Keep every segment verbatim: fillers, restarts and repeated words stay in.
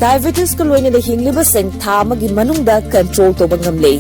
Diabetesꯀ ꯂꯣꯏꯅꯅ ꯍꯤꯡꯂꯤꯕꯁꯤꯡ ꯊꯥ ꯑꯃꯒꯤ ꯃꯅꯨꯡꯗ control ꯇꯧꯕ ꯉꯝꯂꯦ꯫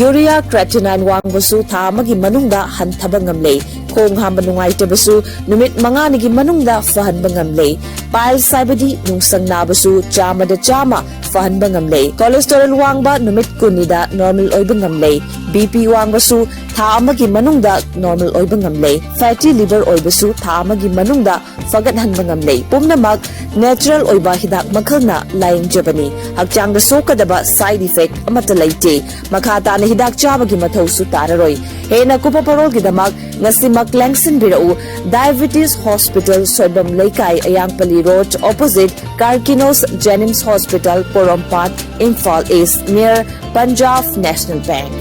Urea creatinine ꯋꯥꯡꯕꯁꯨ ꯊꯥ ꯑꯃꯒꯤ ꯃꯅꯨꯡꯗ ꯍꯟꯊꯕ ꯉꯝꯂꯦ꯫ ꯈꯣꯡ ꯍꯥꯝꯕ ꯅꯨꯡꯉꯥꯏꯇꯕꯁꯨ ꯅꯨꯃꯤꯠ ꯃꯉꯥꯅꯤꯒꯤ ꯃꯅꯨꯡꯗ ꯐꯍꯟꯕ ꯉꯝꯂꯦ꯫ Piles ꯍꯥꯏꯕꯗꯤ ꯅꯨꯡꯁꯪ ꯅꯥꯕꯁꯨ ꯆꯥꯝꯃꯗ ꯆꯥꯝꯃ ꯐꯍꯟꯕ ꯉꯝꯂꯦ꯫ Cholesterol ꯋꯥꯡꯕ ꯅꯨꯃꯤꯠ ꯀꯨꯟꯅꯤꯗ normal ꯑꯣꯏꯕ ꯉꯝꯂꯦ꯫ BP ꯋꯥꯡꯕꯁꯨ ꯊꯥ ꯑꯃꯒꯤ ꯃꯅꯨꯡꯗ normal ꯑꯣꯏꯕ ꯉꯝꯂꯦ꯫ Fatty liver ꯑꯣꯏꯕꯁꯨ ꯊꯥ ꯑꯃꯒꯤ ꯃꯅꯨꯡꯗ ꯐꯒꯠꯍꯟꯕ ꯉꯝꯂꯦ꯫ ꯄꯨꯝꯅꯃꯛ natural ꯑꯣꯏꯕ ꯍꯤꯗꯥꯛ ꯃꯈꯜꯅ ꯂꯥꯌꯦꯡꯖꯕꯅꯤ꯫ ꯍꯛꯆꯥꯡꯗ ꯁꯣꯛꯀꯗꯕ side effect ꯑꯃꯠꯇ ꯂꯩꯇꯦ꯫ ꯃꯈꯥ ꯇꯥꯅ ꯍꯤꯗꯥꯛ ꯆꯥꯕꯒꯤ ꯃꯊꯧꯁꯨ ꯇꯥꯔꯔꯣꯏ꯫ ꯍꯦꯟꯅ ꯀꯨꯞꯄ ꯄꯔꯣꯜꯒꯤꯗꯃꯛ ꯉꯁꯤꯃꯛ ꯂꯦꯡꯁꯤꯟꯕꯤꯔꯛꯎ꯫ Diabetes Hospital, ꯁꯣꯏꯕꯝ ꯂꯩꯀꯥꯏ, ꯑꯌꯥꯡꯄꯜꯂꯤ Road, opposite Karkinos Jenims Hospital, Porompat, Imphal East, near Punjab National Bank꯫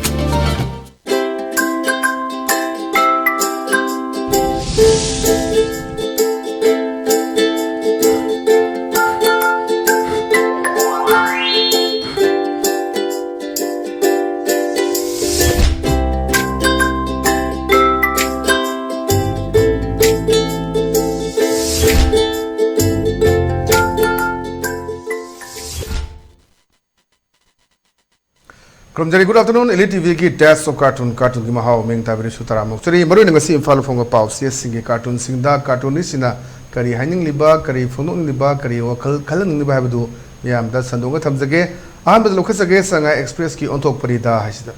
ꯈꯨꯔꯨꯝꯖꯔꯤ꯫ Good afternoon, Elite TVꯒꯤ Taste of Cartoon, cartoonꯒꯤ ꯃꯍꯥꯎ ꯃꯤꯡ ꯊꯥꯕꯤꯔꯤꯁꯨ ꯇꯔꯥꯃꯨꯛ ꯆꯔꯤ꯫ ꯃꯔꯨꯑꯣꯏꯅ ꯉꯁꯤ ꯏꯝꯐꯥꯜ ꯐꯣꯡꯕ ꯄꯥꯎ ꯆꯦꯁꯤꯡꯒꯤ cartoonꯁꯤꯡꯗ cartoonistꯁꯤꯡꯅ ꯀꯔꯤ ꯍꯥꯏꯅꯤꯡꯂꯤꯕ, ꯀꯔꯤ ꯐꯣꯡꯗꯣꯛꯅꯤꯡꯂꯤꯕ, ꯀꯔꯤ ꯋꯥꯈꯜ ꯈꯜꯍꯟꯅꯤꯡꯂꯤꯕ ꯍꯥꯏꯕꯗꯨ ꯃꯤꯌꯥꯝꯗ ꯁꯟꯗꯣꯛꯅ ꯊꯝꯖꯒꯦ꯫ ꯑꯍꯥꯟꯕꯗ ꯂꯧꯈꯠꯆꯒꯦ, ꯁꯉꯥꯏ Expressꯀꯤ ꯑꯣꯟꯊꯣꯛꯄꯅꯤꯗ ꯍꯥꯏꯁꯤꯗ꯫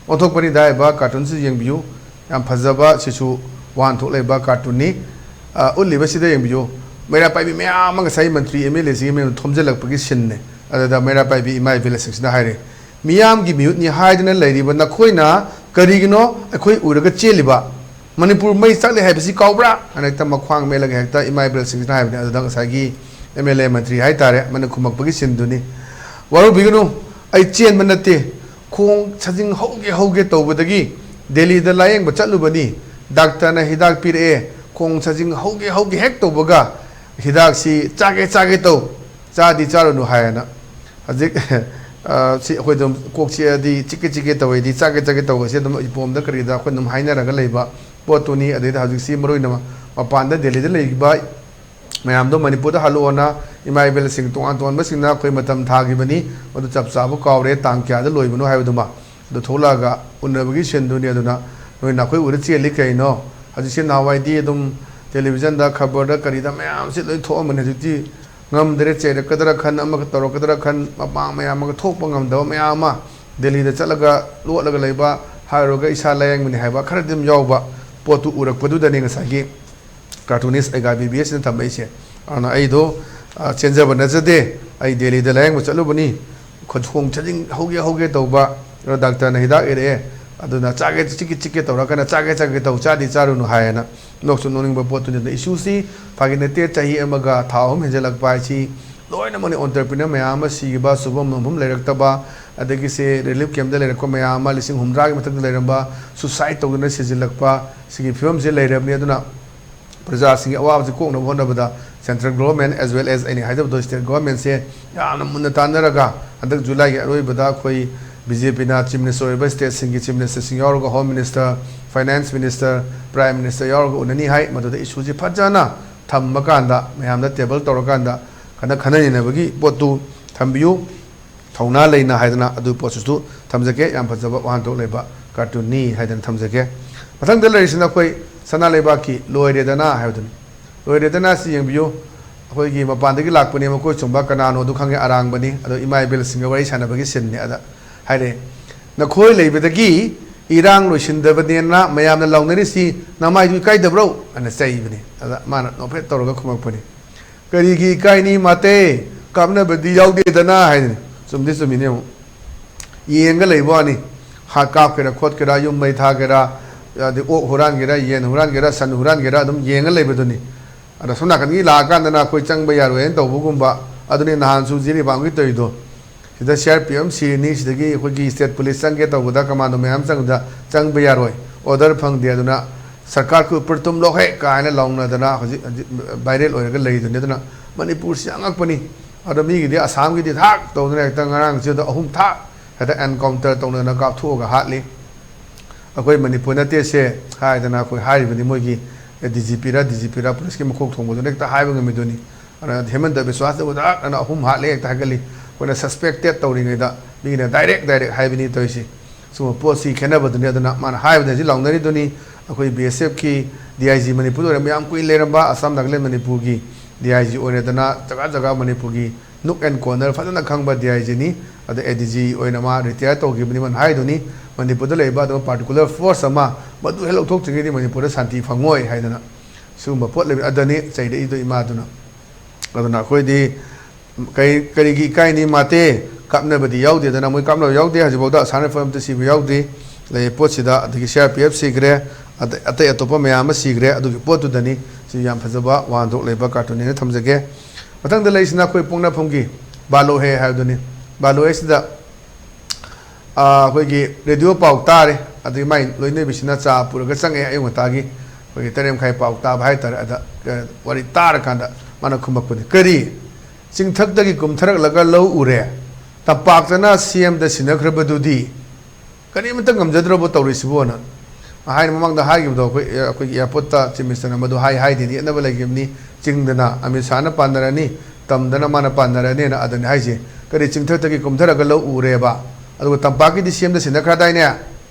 ꯑꯣꯟꯊꯣꯛꯄꯅꯤꯗ ꯍꯥꯏꯕ cartoonꯁꯤ ꯌꯦꯡꯕꯤꯌꯨ꯫ ꯌꯥꯝ ꯐꯖꯕ, ꯁꯤꯁꯨ ꯋꯥꯍꯟꯊꯣꯛ ꯂꯩꯕ cartoonꯅꯤ꯫ ꯑ, ꯎꯠꯂꯤꯕꯁꯤꯗ ꯌꯦꯡꯕꯤꯌꯨ꯫ ꯃꯩꯔꯥ ꯄꯥꯏꯕꯤ ꯃꯌꯥꯝ ꯑꯃ ꯉꯁꯥꯏ ꯃꯟꯇ꯭ꯔꯤ MLAꯁꯤꯒꯤ ꯃꯌꯨꯝꯗ ꯊꯣꯝꯖꯤꯜꯂꯛꯄꯒꯤ sceneꯅꯦ꯫ ꯑꯗꯨꯗ ꯃꯩꯔꯥ ꯄꯥꯏꯕꯤ ꯏꯃꯥ ꯏꯕꯦꯜꯁꯤꯡꯁꯤꯅ ꯍꯥꯏꯔꯦ, "ꯃꯤꯌꯥꯝꯒꯤ ꯃꯤꯍꯨꯠꯅꯤ ꯍꯥꯏꯗꯨꯅ ꯂꯩꯔꯤꯕ ꯅꯈꯣꯏꯅ ꯀꯔꯤꯒꯤꯅꯣ ꯑꯩꯈꯣꯏ ꯎꯔꯒ ꯆꯦꯜꯂꯤꯕ? ꯃꯅꯤꯄꯨꯔ ꯃꯩ ꯆꯥꯛꯂꯤ ꯍꯥꯏꯕꯁꯤ ꯀꯥꯎꯕ꯭ꯔꯥ?" ꯍꯥꯏꯅ ꯍꯦꯛꯇ ꯃꯈ꯭ꯋꯥꯡ ꯃꯦꯠꯂꯒ ꯍꯦꯛꯇ ꯏꯃꯥ ꯏꯕꯦꯜꯁꯤꯡꯁꯤꯅ ꯍꯥꯏꯕꯅꯤ꯫ ꯑꯗꯨꯗ ꯉꯁꯥꯏꯒꯤ MLA ꯃꯟꯇ꯭ꯔꯤ ꯍꯥꯏꯇꯥꯔꯦ, ꯑꯃꯅ ꯈꯨꯝꯃꯛꯄꯒꯤ sceneꯗꯨꯅꯤ꯫ "ꯋꯥꯔꯧꯕꯤꯒꯅꯨ, ꯑꯩ ꯆꯦꯟꯕ ꯅꯠꯇꯦ꯫ ꯈꯣꯡ ꯁꯥꯖꯤꯡ ꯍꯧꯒꯦ ꯍꯧꯒꯦ ꯇꯧꯕꯗꯒꯤ ꯗꯦꯜꯂꯤꯗ ꯂꯥꯌꯦꯡꯕ ꯆꯠꯂꯨꯕꯅꯤ꯫ ꯗꯥꯛꯇꯔꯅ ꯍꯤꯗꯥꯛ ꯄꯤꯔꯛꯑꯦ꯫ ꯈꯣꯡ ꯁꯥꯖꯤꯡ ꯍꯧꯒꯦ ꯍꯧꯒꯦ ꯍꯦꯛ ꯇꯧꯕꯒ ꯍꯤꯗꯥꯛꯁꯤ ꯆꯥꯒꯦ ꯆꯥꯒꯦ ꯇꯧ, ꯆꯥꯗꯤ ꯆꯥꯔꯨꯅꯨ ꯍꯥꯏꯌꯦꯅ꯫ ꯍꯧꯖꯤꯛ, ꯑ, ꯁꯤ ꯑꯩꯈꯣꯏ ꯑꯗꯨꯝ ꯀꯣꯛ ꯆꯤꯛꯑꯗꯤ ꯆꯤꯛꯀꯦ ꯆꯤꯛꯀꯦ ꯇꯧꯋꯦꯗꯤ ꯆꯥꯒꯦ ꯆꯥꯒꯦ ꯇꯧꯕꯁꯦ ꯑꯗꯨꯝ ꯏꯄꯣꯝꯗ ꯀꯔꯤꯗ ꯑꯩꯈꯣꯏ ꯑꯗꯨꯝ ꯍꯥꯏꯅꯔꯒ ꯂꯩꯕ ꯄꯣꯠꯇꯨꯅꯤ꯫ ꯑꯗꯩꯗ ꯍꯧꯖꯤꯛꯁꯤ ꯃꯔꯨ ꯑꯣꯏꯅ ꯃꯄꯥꯟꯗ ꯗꯦꯜꯂꯤꯗ ꯂꯩꯔꯤꯕ ꯃꯌꯥꯝꯗꯣ ꯃꯅꯤꯄꯨꯔꯗ ꯍꯜꯂꯛꯑꯣꯅ ꯏꯃꯥ ꯏꯕꯦꯜꯁꯤꯡ ꯇꯣꯉꯥꯟ ꯇꯣꯉꯥꯟꯕꯁꯤꯡꯅ ꯑꯩꯈꯣꯏ ꯃꯇꯝ ꯊꯥꯈꯤꯕꯅꯤ꯫ ꯃꯗꯨ ꯆꯞ ꯆꯥꯕ ꯀꯥꯎꯔꯦ, ꯇꯥꯡ ꯀꯌꯥꯗ ꯂꯣꯏꯕꯅꯣ ꯍꯥꯏꯕꯗꯨꯃ꯫ ꯑꯗꯨ ꯊꯣꯛꯂꯛꯑꯒ ꯎꯅꯕꯒꯤ ꯁꯤꯟꯗꯨꯅꯤ꯫ ꯑꯗꯨꯅ ꯅꯣꯏꯅ ꯑꯩꯈꯣꯏ ꯎꯔ ꯆꯦꯜꯂꯤ ꯀꯩꯅꯣ? ꯍꯧꯖꯤꯛꯁꯦ, ꯅꯍꯥꯟꯋꯥꯏꯗꯤ ꯑꯗꯨꯝ ꯇꯦꯂꯤꯚꯤꯖꯟꯗ, ꯈꯕꯔꯗ, ꯀꯔꯤꯗ ꯃꯌꯥꯝꯁꯤ ꯂꯣꯏ ꯊꯣꯛꯑꯝꯕꯅꯤ꯫ ꯍꯧꯖꯤꯛꯇꯤ ꯉꯝꯗ꯭ꯔꯦ, ꯆꯩꯔꯛꯀꯗ꯭ꯔꯥ ꯈꯟ, ꯑꯃꯒ ꯇꯧꯔꯛꯀꯗ꯭ꯔꯥ ꯈꯟ, ꯃꯄꯥꯡ ꯃꯌꯥꯝ ꯑꯃꯒ ꯊꯣꯛꯄ ꯉꯝꯗꯕ ꯃꯌꯥꯝ ꯑꯃ ꯗꯦꯜꯂꯤꯗ ꯆꯠꯂꯒ ꯂꯣꯠꯂꯒ ꯂꯩꯕ, ꯍꯥꯏꯔꯨꯔꯒ ꯏꯁꯥ ꯂꯥꯌꯦꯡꯕꯅꯤ ꯍꯥꯏꯕ ꯈꯔꯗꯤ ꯑꯗꯨꯝ ꯌꯥꯎꯕ ꯄꯣꯠꯇꯨ ꯎꯔꯛꯄꯗꯨꯗꯅꯤ ꯉꯁꯥꯏꯒꯤ cartoonist ꯑꯩꯒꯥ ꯕꯤ ꯕꯤ ꯑꯦꯁꯅ ꯊꯝꯃꯛꯏꯁꯦ꯫ ꯑꯗꯨꯅ ꯑꯩꯗꯣ, ꯑ, ꯆꯦꯟꯖꯕ ꯅꯠꯆꯗꯦ꯫ ꯑꯩ ꯗꯦꯜꯂꯤꯗ ꯂꯥꯌꯦꯡꯕ ꯆꯠꯂꯨꯕꯅꯤ꯫ ꯈꯣꯡ ꯆꯠꯅꯤꯡ ꯍꯧꯒꯦ ꯍꯧꯒꯦ ꯇꯧꯕ꯫ ꯑꯗꯣ ꯗꯥꯛꯇꯔꯅ ꯍꯤꯗꯥꯛ ꯏꯔꯛꯑꯦ꯫ ꯑꯗꯨꯅ ꯆꯥꯒꯦ ꯆꯤꯛꯀꯦ ꯆꯤꯛꯀꯦ ꯇꯧꯔꯒꯅ "ꯆꯥꯒꯦ ꯆꯥꯒꯦ ꯇꯧ, ꯆꯥꯗꯤ ꯆꯥꯔꯨꯅꯨ" ꯍꯥꯏꯌꯦꯅ꯫ ꯅꯣꯛꯁꯨ ꯅꯣꯛꯅꯤꯡꯕ ꯄꯣꯠꯇꯨꯅꯤ꯫ ꯑꯗꯨꯅ ꯏꯁꯨꯁꯤ ꯐꯥꯒꯤ ꯅꯠꯇꯦ, ꯆꯍꯤ ꯑꯃꯒ ꯊꯥ ꯑꯍꯨꯝ ꯍꯦꯟꯖꯜꯂꯛꯄ ꯍꯥꯏꯁꯤ ꯂꯣꯏꯅꯃꯛꯅꯤ꯫ Entrepreneur ꯃꯌꯥꯝ ꯑꯃ ꯁꯤꯈꯤꯕ, ꯁꯨꯐꯝ ꯅꯣꯝꯐꯝ ꯂꯩꯔꯛꯇꯕ, ꯑꯗꯒꯤ ꯁꯦ relief campꯇ ꯂꯩꯔꯛꯄ ꯃꯌꯥꯝ ꯑꯃ, ꯂꯤꯁꯤꯡ ꯍꯨꯝꯗ꯭ꯔꯥꯒꯤ ꯃꯊꯛꯇ ꯂꯩꯔꯝꯕ, suicide ꯇꯧꯗꯨꯅ ꯁꯤꯖꯤꯜꯂꯛꯄ, ꯁꯤꯒꯤ ꯐꯤꯕꯝꯁꯤ ꯂꯩꯔꯕꯅꯤ꯫ ꯑꯗꯨꯅ ꯄ꯭ꯔꯖꯥꯁꯤꯡꯒꯤ ꯑꯋꯥꯕꯁꯤ ꯀꯣꯛꯅꯕ ꯍꯣꯠꯅꯕꯗ central government as well as ꯑꯩꯅ ꯍꯥꯏꯖꯕꯗꯣ state governmentꯁꯦ ꯌꯥꯝꯅ ꯃꯨꯟꯅ ꯇꯥꯟꯅꯔꯒ, ꯍꯟꯗꯛ ꯖꯨꯂꯥꯏꯒꯤ ꯑꯔꯣꯏꯕꯗ ꯑꯩꯈꯣꯏ ꯕꯤ ꯖꯦ ꯄꯤꯅ chief minister ꯑꯣꯏꯕ stateꯁꯤꯡꯒꯤ chief ministerꯁꯤꯡ ꯌꯥꯎꯔꯒ, home minister, finance minister, prime minister ꯌꯥꯎꯔꯒ ꯎꯅꯅꯤ ꯍꯥꯏ꯫ ꯃꯗꯨꯗ ꯏꯁꯨꯁꯤ ꯐꯖꯅ ꯊꯝꯃꯀꯥꯟꯗ, ꯃꯌꯥꯝꯗ table ꯇꯧꯔꯀꯥꯟꯗ ꯈꯟꯅ, ꯈꯟꯅ ꯅꯩꯅꯕꯒꯤ ꯄꯣꯠꯇꯨ ꯊꯝꯕꯤꯌꯨ꯫ ꯊꯧꯅꯥ ꯂꯩꯅ ꯍꯥꯏꯗꯅ ꯑꯗꯨ ꯄꯣꯠꯁꯤꯁꯨ ꯊꯝꯖꯒꯦ꯫ ꯌꯥꯝ ꯐꯖꯕ ꯋꯥꯍꯟꯊꯣꯛ ꯂꯩꯕ cartoonꯅꯤ ꯍꯥꯏꯗꯅ ꯊꯝꯖꯒꯦ꯫ ꯃꯊꯪꯗ ꯂꯩꯔꯤꯁꯤꯅ ꯑꯩꯈꯣꯏ ꯁꯅꯥ ꯂꯩꯕꯥꯛꯀꯤ "ꯂꯣꯏꯔꯦꯗꯅ" ꯍꯥꯏꯕꯗꯨꯅꯤ꯫ "ꯂꯣꯏꯔꯦꯗꯅ" ꯁꯤ ꯌꯦꯡꯕꯤꯌꯨ꯫ ꯑꯩꯈꯣꯏꯒꯤ ꯃꯄꯥꯟꯗꯒꯤ ꯂꯥꯛꯄꯅꯦ, ꯃꯈꯣꯏ ꯆꯨꯝꯕ ꯀꯅꯥꯅꯣ ꯑꯗꯨ ꯈꯪꯉꯦ, ꯑꯔꯥꯡꯕꯅꯤ꯫ ꯑꯗꯣ ꯏꯃꯥ ꯏꯕꯦꯜꯁꯤꯡꯒ ꯋꯥꯔꯤ ꯁꯥꯟꯅꯕꯒꯤ sceneꯅꯤ꯫ ꯑꯗ ꯍꯥꯏꯔꯦ, "ꯅꯈꯣꯏ ꯂꯩꯕꯗꯒꯤ ꯏꯔꯥꯡ ꯂꯣꯏꯁꯤꯟꯗꯕꯅꯦꯅ ꯃꯌꯥꯝꯅ ꯂꯥꯎꯅꯔꯤꯁꯤ ꯅꯃꯥꯏꯗꯨ ꯏꯀꯥꯏꯗꯕ꯭ꯔꯣ?" ꯑꯅ ꯆꯩꯕꯅꯤ꯫ ꯑꯗ ꯃꯥꯅ ꯅꯣꯛꯐꯦꯠ ꯇꯧꯔꯒ ꯈꯨꯝꯃꯛꯄꯅꯤ, "ꯀꯔꯤꯒꯤ ꯏꯀꯥꯏꯅꯤ? ꯃꯥꯇꯦ, ꯀꯥꯞꯅꯕꯗꯤ ꯌꯥꯎꯗꯦꯗꯅ" ꯍꯥꯏꯗꯅꯤ꯫ ꯆꯨꯝꯗꯤ ꯆꯨꯝꯃꯤꯅꯦ꯫ ꯑꯃꯨꯛ ꯌꯦꯡꯒ ꯂꯩꯕ ꯋꯥꯅꯤ꯫ ꯍꯥꯠ ꯀꯥꯞꯀꯦꯔꯥ ꯈꯣꯠꯀꯦꯔꯥ, ꯌꯨꯝ ꯃꯩ ꯊꯥꯒꯦꯔꯥ, ꯑꯗꯩ ꯑꯣꯛ ꯍꯨꯔꯥꯟꯒꯦꯔꯥ, ꯌꯦꯟ ꯍꯨꯔꯥꯟꯒꯦꯔꯥ, ꯁꯟ ꯍꯨꯔꯥꯟꯒꯦꯔꯥ, ꯑꯗꯨꯝ ꯌꯦꯡꯉ ꯂꯩꯕꯗꯨꯅꯤ꯫ ꯑꯗ ꯁꯣꯝ ꯅꯥꯀꯟꯒꯤ ꯂꯥꯛꯑꯀꯥꯟꯗꯅ ꯑꯩꯈꯣꯏ ꯆꯪꯕ ꯌꯥꯔꯣꯏꯅ ꯇꯧꯕꯒꯨꯝꯕ꯫ ꯑꯗꯨꯅꯤ ꯅꯍꯥꯟꯁꯨ ꯖꯤꯔꯤꯕꯥꯝꯒꯤ ꯇꯧꯔꯤꯗꯣ꯫ ꯁꯤꯗ ꯁꯤ ꯑꯥꯔ ꯄꯤ ꯑꯦꯐ ꯑꯃ ꯁꯤꯔꯅꯤ, ꯁꯤꯗꯒꯤ ꯑꯩꯈꯣꯏꯒꯤ state police ꯆꯪꯒꯦ ꯇꯧꯕꯗ, commando ꯃꯌꯥꯝ ꯆꯪꯕꯗ ꯆꯪꯕ ꯌꯥꯔꯣꯏ, order ꯐꯪꯗꯦ, ꯑꯗꯨꯅ "ꯁꯔꯀꯥꯔ ꯀꯤ ꯎꯄꯔ ꯇꯨꯝ ꯂꯣꯛ ꯍꯦ" ꯀꯥꯏꯅ ꯂꯥꯎꯅꯗꯅ ꯍꯧꯖꯤꯛ, ꯍꯧꯖꯤꯛ viral ꯑꯣꯏꯔꯒ ꯂꯩꯗꯨꯅꯤ꯫ ꯑꯗꯨꯅ ꯃꯅꯤꯄꯨꯔꯁꯤ ꯑꯉꯛꯄꯅꯤ꯫ ꯑꯗꯣ ꯃꯤꯒꯤꯗꯤ ꯑꯁꯥꯝꯒꯤꯗꯤ ꯊꯥꯛ ꯇꯧꯗꯅ ꯍꯦꯛꯇ ꯉꯔꯥꯡꯁꯤꯗ ꯑꯍꯨꯝ ꯊꯥꯛ ꯍꯦꯛꯇ encounter ꯇꯧꯅꯗꯅ ꯀꯥꯞꯊꯣꯛꯑꯒ ꯍꯥꯠꯂꯤ꯫ ꯑꯩꯈꯣꯏ ꯃꯅꯤꯄꯨꯔ ꯅꯠꯇꯦꯁꯦ ꯍꯥꯏꯗꯅ ꯑꯩꯈꯣꯏ ꯍꯥꯏꯔꯤꯕꯅꯤ꯫ ꯃꯣꯏꯒꯤ ꯗꯤ ꯖꯤ ꯄꯤꯔ, ꯗꯤ ꯖꯤ ꯄꯤꯔ, policeꯀꯤ ꯃꯀꯣꯛ ꯊꯣꯡꯕꯗꯨꯅ ꯍꯦꯛꯇ ꯍꯥꯏꯕ ꯉꯝꯃꯤꯗꯨꯅꯤ꯫ ꯑꯗꯨꯅ ꯍꯦꯃꯟꯇ ꯕꯤꯁ꯭ꯋꯥꯁꯇ ꯎꯗꯥꯛ ꯑꯅ ꯑꯍꯨꯝ ꯍꯥꯠꯂꯦ ꯍꯦꯛꯇ ꯍꯥꯏꯒꯠꯂꯤ꯫ ꯑꯩꯈꯣꯏꯅ suspected ꯇꯧꯔꯤꯉꯩꯗ ꯃꯤꯒꯤꯅ direct direct ꯍꯥꯏꯕꯅꯤ ꯇꯧꯔꯤꯁꯤ꯫ ꯁꯤꯒꯨꯝꯕ ꯄꯣꯠꯁꯤ ꯈꯦꯠꯅꯕꯗꯨꯅꯤ꯫ ꯑꯗꯨꯅ ꯃꯥꯅ ꯍꯥꯏꯕꯗ ꯍꯧꯖꯤꯛ ꯂꯥꯎꯅꯔꯤꯗꯨꯅꯤ, ꯑꯩꯈꯣꯏ B S F ꯀꯤ D I G ꯃꯅꯤꯄꯨꯔꯗ ꯑꯣꯏꯔꯝꯕ ꯌꯥꯝ ꯀꯨꯏꯅ ꯂꯩꯔꯝꯕ ꯑꯁꯥꯝ ꯅꯥꯒꯥꯂꯦꯟ ꯃꯅꯤꯄꯨꯔꯒꯤ D I G ꯑꯣꯏꯔꯦꯗꯅ ꯖꯒꯥ ꯖꯒꯥ ꯃꯅꯤꯄꯨꯔꯒꯤ nook and corner ꯐꯖꯅ ꯈꯪꯕ D I G ꯅꯤ꯫ ꯑꯗ A D G ꯑꯣꯏꯅ ꯃꯥ retire ꯇꯧꯈꯤꯕꯅꯤ꯫ ꯃꯥꯅ ꯍꯥꯏꯗꯨꯅꯤ, ꯃꯅꯤꯄꯨꯔꯗ ꯂꯩꯕ ꯑꯗꯨꯝ particular force ꯑꯃ ꯃꯗꯨ ꯍꯦꯛ ꯂꯧꯊꯣꯛꯇ꯭ꯔꯤꯉꯩꯗꯤ ꯃꯅꯤꯄꯨꯔꯗ ꯁꯥꯟꯇꯤ ꯐꯪꯉꯣꯏ ꯍꯥꯏꯗꯅ꯫ ꯁꯤꯒꯨꯝꯕ ꯄꯣꯠ ꯂꯩꯕ ꯑꯗꯅꯤ ꯆꯩꯔꯛꯏꯗꯣ ꯏꯃꯥꯗꯨꯅ꯫ ꯑꯗꯨꯅ ꯑꯩꯈꯣꯏꯗꯤ ꯀꯔꯤ, ꯀꯔꯤꯒꯤ ꯏꯀꯥꯏꯅꯤ? ꯃꯥꯇꯦ, ꯀꯥꯞꯅꯕꯗꯤ ꯌꯥꯎꯗꯦꯗꯅ, ꯃꯣꯏ ꯀꯥꯞꯅꯕ ꯌꯥꯎꯗꯦ, ꯍꯧꯖꯤꯛꯐꯥꯎꯗ ꯑꯁꯥꯝ ꯔꯥꯏꯐꯜ ꯑꯝꯇ ꯁꯤꯕ ꯌꯥꯎꯗ꯭ꯔꯤ꯫ ꯂꯩ ꯄꯣꯠꯁꯤꯗ, ꯑꯗꯒꯤ C R P F ꯁꯤꯈ꯭ꯔꯦ, ꯑꯇꯩ, ꯑꯇꯩ ꯑꯇꯣꯞꯄ ꯃꯌꯥꯝ ꯑꯃ ꯁꯤꯈ꯭ꯔꯦ꯫ ꯑꯗꯨꯒꯤ ꯄꯣꯠꯇꯨꯗꯅꯤ꯫ ꯁꯤ ꯌꯥꯝ ꯐꯖꯕ ꯋꯥꯍꯟꯊꯣꯛ ꯂꯩꯕ cartoon ꯅꯦꯅ ꯊꯝꯖꯒꯦ꯫ ꯃꯊꯪꯗ ꯂꯩꯔꯤꯁꯤꯅ ꯑꯩꯈꯣꯏ ꯄꯣꯛꯅꯐꯝꯒꯤ ꯕꯥꯂꯣ ꯍꯦ ꯍꯥꯏꯕꯗꯨꯅꯤ꯫ ꯕꯥꯂꯣ ꯍꯦꯁꯤꯗ ꯑꯥ, ꯑꯩꯈꯣꯏꯒꯤ ꯔꯦꯗꯤꯑꯣ ꯄꯥꯎ ꯇꯥꯔꯦ, ꯑꯗꯒꯤ ꯃꯥꯏ ꯂꯣꯏꯅꯕꯤꯁꯤꯅ ꯆꯥ ꯄꯨꯔꯒ ꯆꯪꯉꯛꯑꯦ ꯑꯌꯨꯛ ꯉꯟꯇꯥꯒꯤ꯫ ꯑꯩꯈꯣꯏꯒꯤ ꯇꯔꯦꯠ ꯃꯈꯥꯏ ꯄꯥꯎ ꯇꯥꯕ ꯍꯥꯏꯇꯥꯔꯦ꯫ ꯑꯗ, ꯑ, ꯋꯥꯔꯤ ꯇꯥꯔꯀꯥꯟꯗ ꯃꯥꯅ ꯈꯨꯝꯃꯛꯄꯅꯤ, "ꯀꯔꯤ? ꯆꯤꯡꯊꯛꯇꯒꯤ ꯀꯨꯝꯊꯔꯛꯂꯒ ꯂꯧ ꯎꯔꯦ? ꯇꯝꯄꯥꯛꯇꯅ C M ꯗ ꯁꯤꯟꯅꯈ꯭ꯔꯕꯗꯨꯗꯤ? ꯀꯔꯤꯃꯇ ꯉꯝꯖꯗ꯭ꯔꯕꯣ ꯇꯧꯔꯤꯁꯤꯕꯣꯅ?" ꯍꯥꯏꯅ ꯃꯃꯥꯡꯗ ꯍꯥꯏꯈꯤꯕꯗꯣ, ꯑꯩꯈꯣꯏ, ꯑꯩꯈꯣꯏꯒꯤ airport ꯇ Chief Minister ꯅ ꯃꯗꯨ ꯍꯥꯏ, ꯍꯥꯏꯗꯦꯗꯤ ꯌꯦꯠꯅꯕ ꯂꯩꯈꯤꯕꯅꯤ꯫ ꯆꯤꯡꯗꯅ ꯑꯃꯤꯠ ꯁꯥꯍꯅ ꯄꯥꯟꯅꯔꯅꯤ, ꯇꯝꯗꯅ ꯃꯥꯅ ꯄꯥꯟꯅꯔꯅꯤꯅ꯫ ꯑꯗꯨꯅꯤ ꯍꯥꯏꯁꯦ꯫ "ꯀꯔꯤ, ꯆꯤꯡꯊꯛꯇꯒꯤ ꯀꯨꯝꯊꯔꯒ ꯂꯧ ꯎꯔꯦꯕ? ꯑꯗꯨꯒ ꯇꯝꯄꯥꯛꯀꯤꯗꯤ C M ꯗ ꯁꯤꯟꯅꯈ꯭ꯔꯗꯥꯏꯅꯦ?